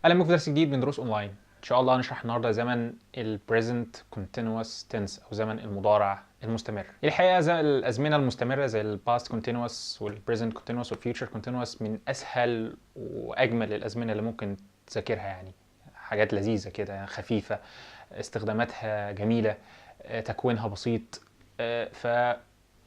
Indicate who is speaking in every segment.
Speaker 1: اهلا بكم في درس جديد من دروس اونلاين. ان شاء الله هنشرح النهارده زمن ال present continuous tense او زمن المضارع المستمر. الحقيقة زي الازمنة المستمرة زي ال past continuous وال present continuous وال future continuous من اسهل واجمل الازمنة اللي ممكن تذاكرها، يعني حاجات لذيذة كده خفيفة، استخداماتها جميلة، تكوينها بسيط، ف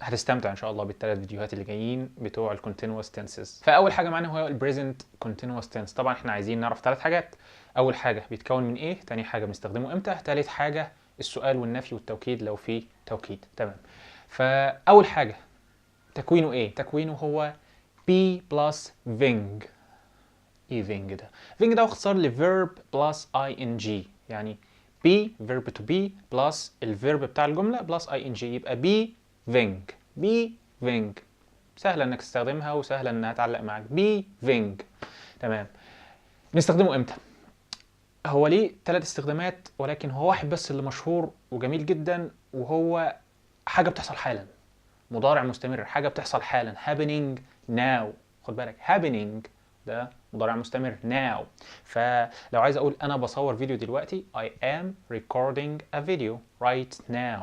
Speaker 1: هتستمتع ان شاء الله بالثلاث فيديوهات اللي جايين بتوع ال continuous tenses. فاول حاجة معانا هو ال present continuous tense. طبعا احنا عايزين نعرف ثلاث حاجات: اول حاجة بيتكون من ايه، تاني حاجة بنستخدمه امتى، ثالث حاجة السؤال والنفي والتوكيد لو في توكيد. تمام. فاول حاجة تكوينه ايه؟ تكوينه هو be plus ving. ايه ving ده؟ ving ده اختصار ل verb plus ing، يعني be verb to be plus ال verb بتاع الجملة plus ing، يبقى be ving. be ving سهلة انك تستخدمها وسهلة انها تعلق معاك، be ving. تمام. بنستخدمه امتى؟ هو ليه ثلاث استخدامات، ولكن هو واحد بس اللي مشهور وجميل جدا، وهو حاجة بتحصل حالا، مضارع مستمر، حاجة بتحصل حالا، happening now. خد بالك happening ده مضارع مستمر now. فلو عايز اقول انا بصور فيديو دلوقتي، I am recording a video right now.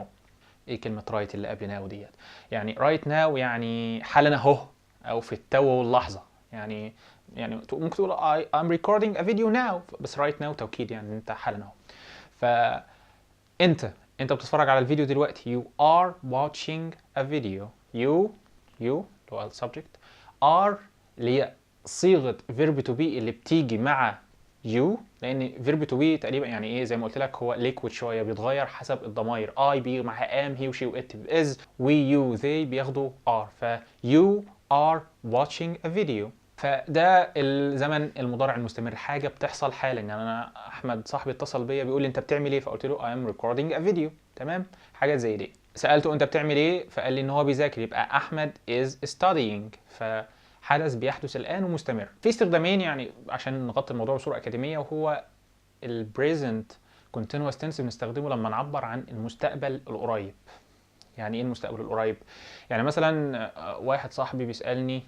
Speaker 1: ايه كلمة right اللي قبل now ديت؟ يعني right now يعني حالا اهو، او في التو واللحظة، يعني ممكن تقول I am recording a video now، بس right now توكيد يعني انت حالا اهو. فانت بتتفرج على الفيديو دلوقتي، you are watching a video. you اللي هو subject، are اللي هي صيغة verb to be اللي بتيجي مع you، لان verb to be تقريبا يعني ايه، زي ما قلت لك هو liquid شوية، بيتغير حسب الضمائر. I بيجي معاها am، he و she و it is، we you they بياخدوا are. ف you are watching a video. فده الزمن المضارع المستمر، حاجة بتحصل حالا. يعني انا احمد صاحبي اتصل بيا بيقول لي انت بتعمل ايه، فقلت له I am recording a video. تمام، حاجات زي دي. سالته انت بتعمل ايه، فقال لي ان هو بيذاكر، يبقى احمد is studying. فحدث بيحدث الان ومستمر. في استخدامين يعني عشان نغطي الموضوع بصورة اكاديمية، وهو ال present continuous tense بنستخدمه لما نعبر عن المستقبل القريب. يعني ايه المستقبل القريب؟ يعني مثلا واحد صاحبي بيسالني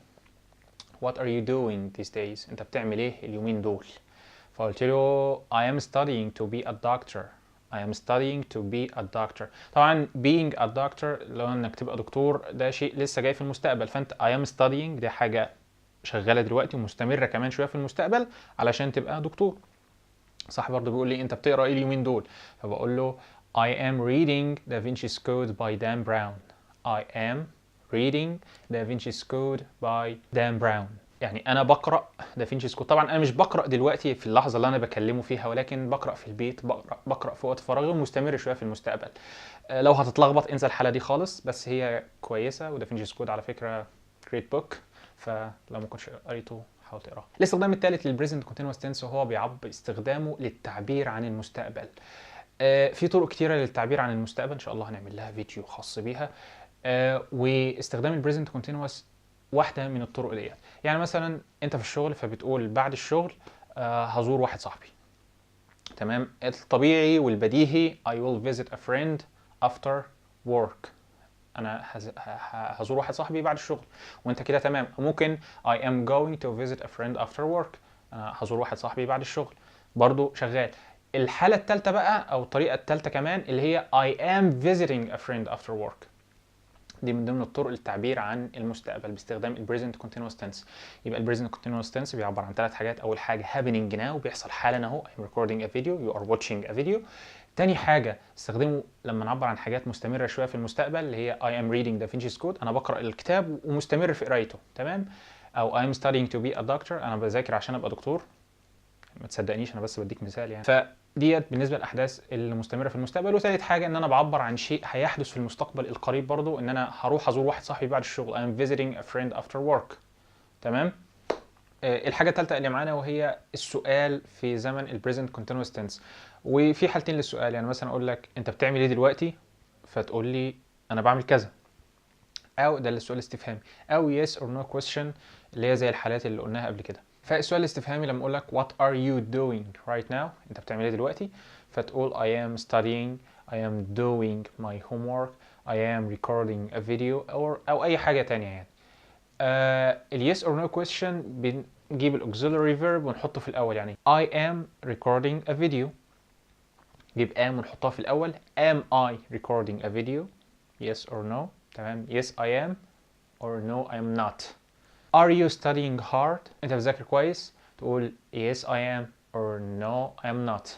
Speaker 1: what are you doing these days، انت بتعمل ايه اليومين دول؟ فقلت له I am studying to be a doctor. I am studying to be a doctor. طبعا being a doctor لو انك تبقى دكتور ده شيء لسه جاي في المستقبل، فانت I am studying دي حاجة شغالة دلوقتي ومستمرة كمان شوية في المستقبل علشان تبقى دكتور. صاحبي برضه بيقول لي انت بتقرا ايه اليومين دول، فبقول له I am reading Da Vinci's Code by Dan Brown. I am reading Da Vinci's Code by Dan Brown. يعني انا بقرا Da Vinci's Code. طبعا انا مش بقرا دلوقتي في اللحظة اللي انا بكلمه فيها، ولكن بقرا في البيت، بقرا في وقت فراغي ومستمر شوية في المستقبل. لو هتتلخبط انسى الحالة دي خالص، بس هي كويسة. و Da Vinci's Code على فكرة great book، فلو ما كنتش قريته حاول تقراه. الاستخدام الثالث لل present continuous tense وهو بيعبر استخدامه للتعبير عن المستقبل. في طرق كتيرة للتعبير عن المستقبل، ان شاء الله هنعمل لها فيديو خاص بيها. واستخدام ال present continuous واحدة من الطرق ديت. يعني مثلا انت في الشغل فبتقول بعد الشغل هزور واحد صاحبي. تمام. الطبيعي والبديهي I will visit a friend after work، انا هزور واحد صاحبي بعد الشغل، وانت كده تمام. ممكن I am going to visit a friend after work، انا هزور واحد صاحبي بعد الشغل، برضو شغال. الحالة الثالثة بقى او الطريقة الثالثة كمان اللي هي I am visiting a friend after work. دي من ضمن الطرق للتعبير عن المستقبل باستخدام ال present continuous tense. يبقى ال present continuous tense بيعبر عن ثلاث حاجات. اول حاجة happening now، بيحصل حالا اهو، I'm recording a video، you are watching a video. تاني حاجة استخدمه لما نعبر عن حاجات مستمرة شوية في المستقبل، اللي هي I am reading Da Vinci's Code، انا بقرا الكتاب ومستمر في قرايته. تمام. او I am studying to be a doctor، انا بذاكر عشان ابقى دكتور. ما تصدقنيش انا بس بديك مثال يعني. فديت بالنسبة للاحداث المستمرة في المستقبل. وثالث حاجة ان انا بعبر عن شيء هيحدث في المستقبل القريب برضو، ان انا هروح ازور واحد صاحبي بعد الشغل، I am visiting a friend after work. تمام. الحاجة الثالثة اللي معانا وهي السؤال في زمن ال present continuous tense. وفي حالتين للسؤال، يعني مثلا اقول لك انت بتعمل ايه دلوقتي، فتقول لي انا بعمل كذا، او ده السؤال الاستفهامي، او yes or no question اللي هي زي الحالات اللي قلناها قبل كده. فالسؤال الاستفهامي لما اقول لك what are you doing right now، انت بتعمل ايه دلوقتي، فتقول I am studying، I am doing my homework، I am recording a video، أو اي حاجة تانية يعني. ال yes or no question نجيب ال auxiliary verb ونحطه في الاول. يعني I am recording a video، نجيب am ونحطها في الاول. am I recording a video؟ yes or no. تمام، yes I am or no I am not. are you studying hard؟ انت بتذاكر كويس؟ تقول yes I am or no I am not.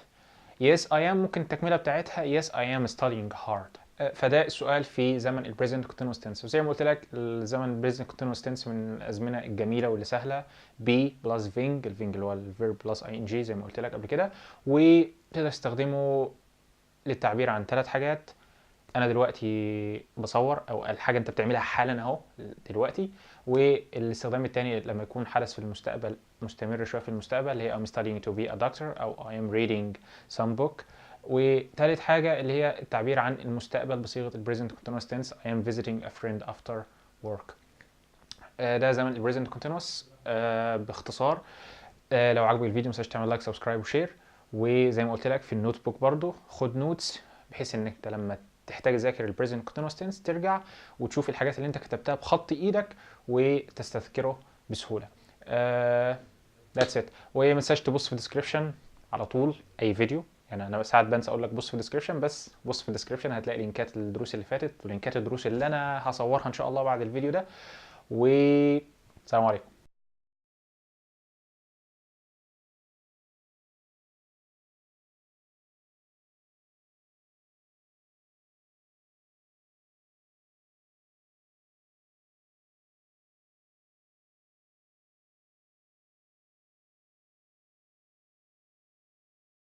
Speaker 1: yes I am ممكن التكملة بتاعتها yes I am studying hard. فده السؤال في زمن ال present continuous tense. وزي ما قلت لك الزمن ال present continuous tense من الازمنة الجميلة واللي سهلة، be plus V ing، ال V ing اللي هو ال verb plus ing زي ما قلت لك قبل كده، وتقدر تستخدمه للتعبير عن ثلاث حاجات. انا دلوقتي بصور، او الحاجة انت بتعملها حالا اهو دلوقتي. والاستخدام الثاني لما يكون حدث في المستقبل مستمر شوية في المستقبل، اللي هي I'm studying to be a doctor او I am reading some book. وثالث حاجة اللي هي التعبير عن المستقبل بصيغة ال present continuous tense، I am visiting a friend after work. ده زمن ال present continuous باختصار. لو عجبك الفيديو متنساش تعمل like subscribe و share. وزي ما قلت لك في ال notebook برضو خد notes، بحيث انك انت لما تحتاج تذاكر ال present continuous tense ترجع وتشوف الحاجات اللي انت كتبتها بخط ايدك وتستذكره بسهولة. That's it. وما تنساش تبص في ال description على طول اي فيديو، يعني انا ساعات بنسى اقول لك بص في ال description، بس بص في ال description هتلاقي لينكات الدروس اللي فاتت ولينكات الدروس اللي انا هصورها ان شاء الله بعد الفيديو ده. والسلام عليكم.